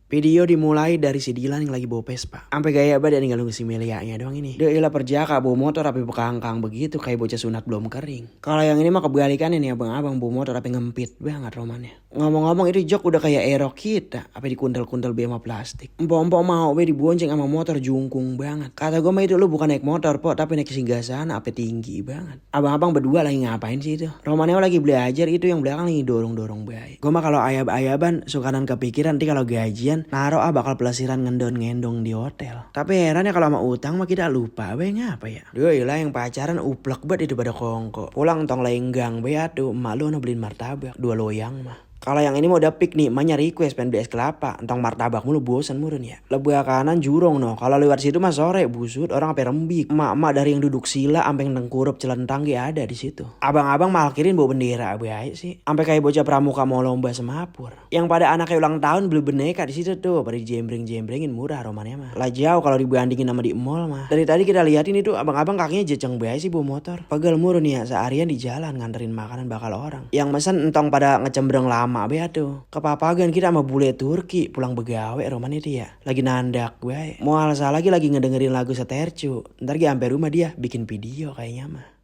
Video dimulai dari si Dilan yang lagi bawa Vespa. Sampai gaya banget tinggal nunggu si Melianya doang ini. Dia ilah perjaka bawa motor tapi bekangkang begitu kayak bocah sunat belum kering. Kalau yang ini mah kebalikan ini abang-abang bawa motor tapi ngempit banget romannya. Ngomong-ngomong itu jok udah kayak erok kita. Apa dikuntel-kuntel sama plastik. Empok-empok mau be dibonceng sama motor jungkung banget. Kata gue mah itu lu bukan naik motor po tapi naik singgah sana apa tinggi banget. Abang-abang berdua lagi ngapain sih itu? Romannya lagi belajar itu yang belakang lagi dorong-dorong baik. Gue mah kalau ayab-ayaban sukanan kepikiran nanti kalau gajian naro bakal pelesiran ngendon-ngendong di hotel. Tapi heran ya kalau sama utang mah kita lupa be ngapa ya. Duh ilah yang pacaran uplek banget itu pada kongko. Pulang tong lenggang be atuh emak lu beliin martabak 2 loyang mah. Kalau yang ini mau udah pik nih, emaknya request pengen beli es kelapa. Entong martabak mulu bosan murun ya. Lebih kanan jurong no. Kalau lewat situ mah sore busut orang sampai rembik. Emak-emak dari yang duduk sila sampai yang tengkurup celentang ya ada di situ. Abang-abang malkirin bawa bendera baik sih. Sampai kayak bocah pramuka mau lomba semapur. Yang pada anaknya ulang tahun beli boneka di situ tuh, pada jembreng-jembrengin murah romannya mah. Lah jauh kalau dibandingin sama di mall mah. Dari tadi kita liatin itu abang-abang kakinya jeceng baik sih bawa motor. Pegel murun ya seharian di jalan nganterin makanan bakal orang. Yang mesen entong pada ngecembreng lama be atuh. Kepapagan kita sama bule Turki pulang begawe roman itu ya. Lagi nandak gue. Mau alasan lagi ngedengerin lagu Setercu. Ntar sampai rumah dia bikin video kayaknya mah.